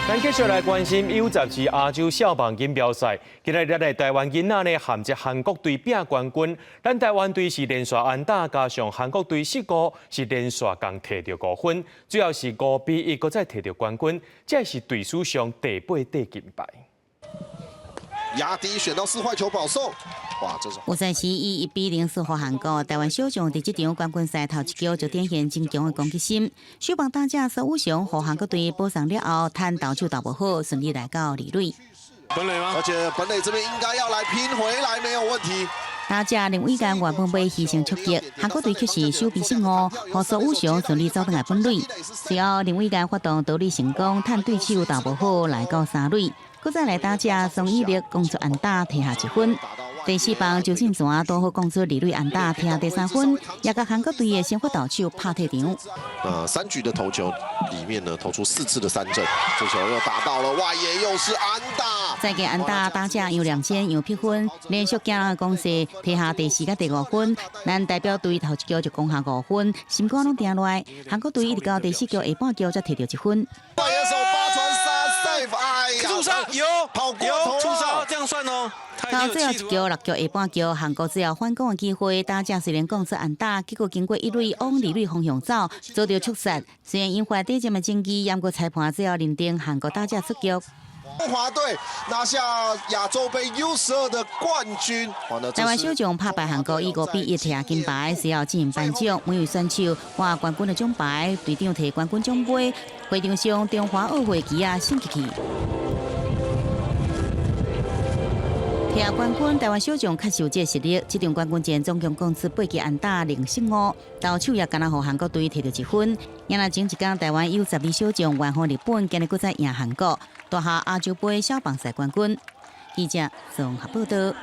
咱繼續來關心 U 12亞洲少棒錦標賽。今日咱的台灣囡仔呢，銜接韓國隊拼冠軍。咱台灣隊是連續安打，加上韓國隊失誤，是連續共摕著5分，最後是5比1，閣再摕著冠軍，這是隊史上第八塊金牌。壓低選到四壞球保送，哇！這是有賽時以1比0輸予韓國，台灣小將佇這場冠軍賽頭一局就展現真強的攻擊心，首棒打者蘇武雄予韓國隊保送了後，趁投手投無好，順利來到二壘。本壘嗎？而且本壘這邊應該要來拼回來，沒有問題。打者林偉剛原本欲犧牲出擊，韓國隊卻是守備失誤，予蘇武雄順利走轉來本壘。隨後林偉剛發動盜壘成功，趁對手投無好來到三壘。閣再來打者宋以力攻出安打，提下一分。第四棒周進泉拄好攻出二壘安打，提下第三分，也共韓國隊的先發投手拍退場。三局的投球裡面呢，投出四次的三振，這球又打到了外野，又是安打。再見安打，打者楊亮先、楊碧芬連續驚人的攻勢，提下第四佮第五分。咱代表隊頭一局就攻下五分，心肝攏定落來。韓國隊一直到第四局下半局才提著一分。外野手八傳三 safe，哎呀，觸殺有跑過頭觸殺，這樣算哦。到最後一局六局下半局，韓國最後反攻的機會，打者雖然攻出安打，結果經過一壘往二壘方向走，遭著觸殺。雖然引發短暫的爭議，毋過裁判最後認定韓國打者出局。中華隊拿下亞洲盃 U12的冠軍。台灣小將拍敗韓國以5比1提下金牌，隨後進行頒獎，每位選手掛冠軍的獎牌，隊長提冠軍獎杯，會場上中華奧會旗仔升起去。提下冠軍，台灣小將確實有這個實力。這場冠軍戰總共攻出八支安打，零失誤，投手也干焦予韓國隊提著一分。也若前一工台灣 U12小將完封日本，今日閣再贏韓國，奪下亞洲盃少棒賽冠軍。記者綜合報道。